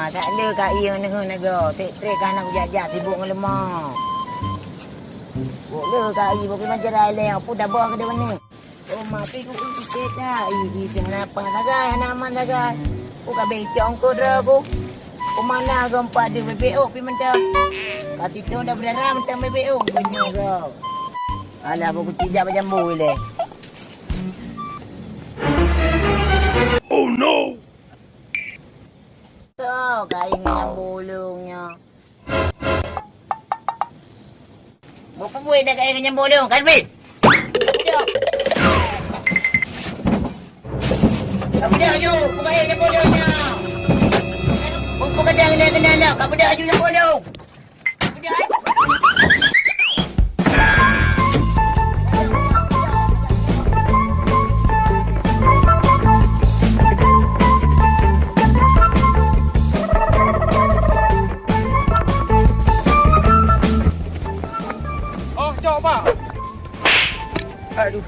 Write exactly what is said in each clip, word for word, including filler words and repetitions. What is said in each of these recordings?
Tak le ka ié neuheun nago, trek-trek ka hana kujak-jak sibuk ngon leumah. Bok le ka ié bak keumancara ilée, peue tabah keudeh baneue. Oh, ma pi ku ui cita, i, i, hana apa sagai, hana aman sagai. Ku ka becong ku droe ku. Ku mana gompa di B B O pi mantong. Ka titong dah berdarah mantong B B O, ku nyoe go. Alah, bak ku tijak bak jambu ilée. Oh no! Toh, kain nyang bolong nyoe. Bak peue dah kain nyang bolong, Kalbin? Ka beudôh. Ka beudôh aju, peue kain nyang bolong nyoe. Peue kadang lé keunan dah, ka beudôh aju nyang bolong. Oh, cok, Pak. Aduh.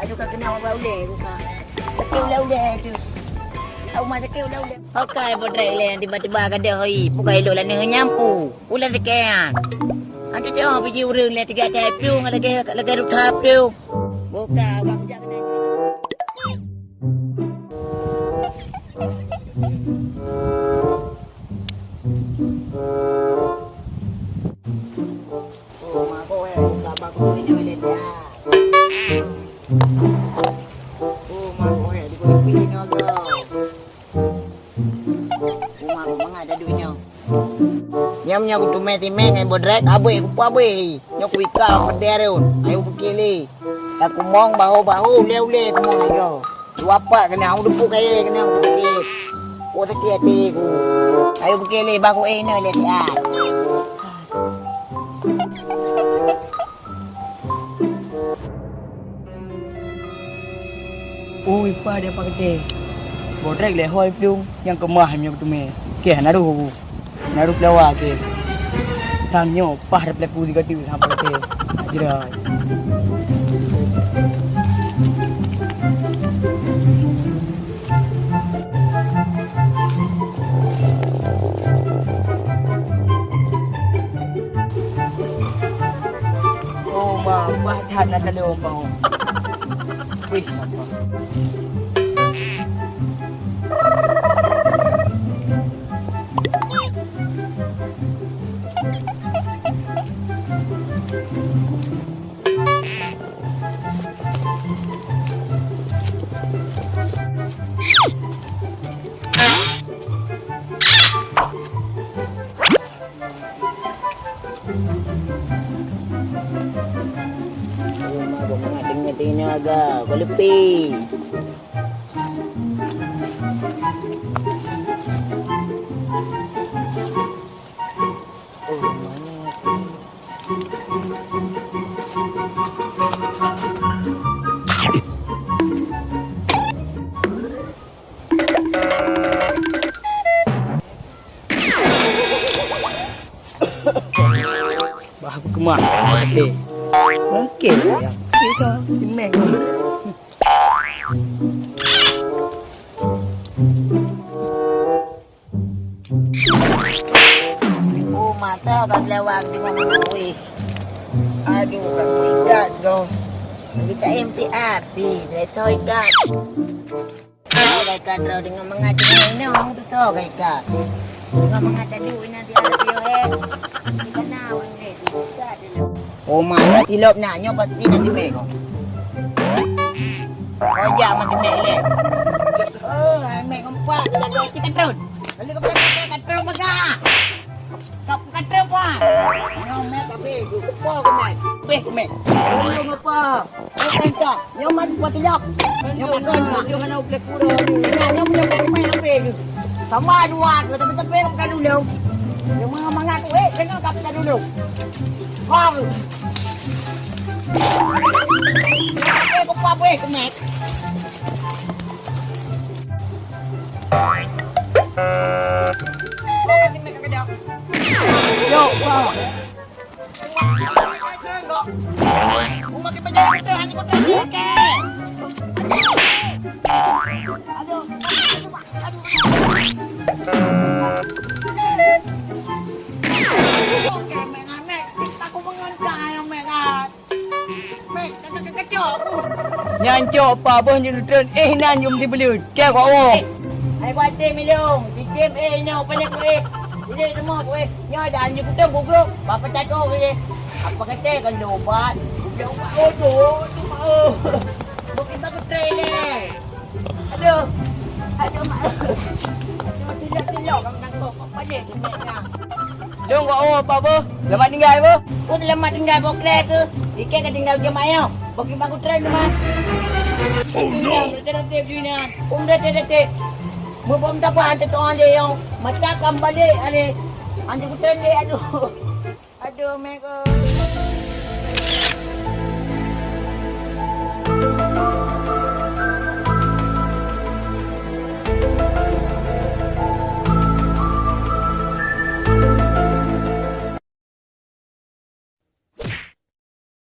Aduh, ka keunong bak ulée, buka. Sakét ulée-ulée tu. Au ma sakét ulée-ulée. Ho kai Bodrek lé tiba-tiba ka deuh hoi, peue ka ilok laneue nyan pu. Ulée sakét nyan. Antu teuh piji ureueng lé tiga tai piu ngon lagée, lagée duta piu. Buka, bang jak keunan. Oh, mabôk, eh, buka bak guru inong lé dia. Oh, mabôk, eh, di guru inong go. Oh, mabôk mangat dah duek inong. Nyam nyoe kuteumé timé ngon Bodrek, abéh kupeue abéh. Nyoe kuika peudeh rôn, ayo bukét lé. Ka kumong bahu-bahu, ulée-ulée kumong ayo. Dua pat keunan, u dumpuk kayée keunan, ku sakét. Ku sakét até ku. Ayo bukét lé, bah ku éh inoe lé siat. Ui, pa dia pakai. Bodrek lé hôi plueng nyang keumah nyoe teumé. Keh, naruh ku. Naruh pelawa keh. Sang nyoe pah dah pelaku sigoe tu sampai keh. Jerai. Oh, ma, bah that na talo bang. Wih, apa? Ayo, ma, gua mangat deungon teungoh aga, gua leupie. Oh, mangat. Bah, aku keumah. Deh. Mungkin ya. Kita si Mac. Oh, mata ka lewat di mana, weh. Aduh, ka ikat doh. Kita M T R T, dia tahu ikat. Tahu ka ikat, bro, dengan mengaji ni, tu tahu ka ikat. Dengan mengaji dulu, ini nanti ada video, eh. Kita nak, weh, ikat dulu. Oh, mana silop nak, nyoe pasti nanti bengong. Oh, jak mati mek leh. Oh, hai mek ngumpat, jaga ikan terus. Lalu kau pegang ikan terus, pegang. Kap ikan terus, Pak. Nyoe mek, tapi gue kupo ke mek. Beh, ke mek. Lalu ngapa? Eh, tengok. Nyoe man buat tilok. Nyoe kan kau. Nyoe hana udah kurang. Nah, nyoe budak budak main apa tu? Sama dua ke, tapi tapi kau bukan dulu. Nyoe mangat tu, eh, kena kau bukan dulu. Kau. Eh, kau apa, eh, kemek? Kau kasih mek ke kedok. Yo, wah. Nyan cok pa boh jeuet treun, eh nan jom sibeuleuet. Keu kok woe. Hai kuaté milong, titem eh nyoe paléng ku eh. Jadi semua ku eh. Nyoe dah anjing kutong goblok. Bapa tato ke. Apa kata kan ubat? Ubat odo tu mau. Bukan bagus trailer. Aduh. Aduh mak. Aduh tidak tidak kau nak kok kok paléng dengar. Dong wak oh apa apa? Selamat tinggal apa? Oh selamat tinggal kok klek ke? Ikan ka tinggal jemaah. Bagi bagus trailer mah. Oh no. Dah dah dah dah. Muphom tapan teutong alé nyang mata kam balek alé. Anjing kuteun lé aduh. Aduh mega.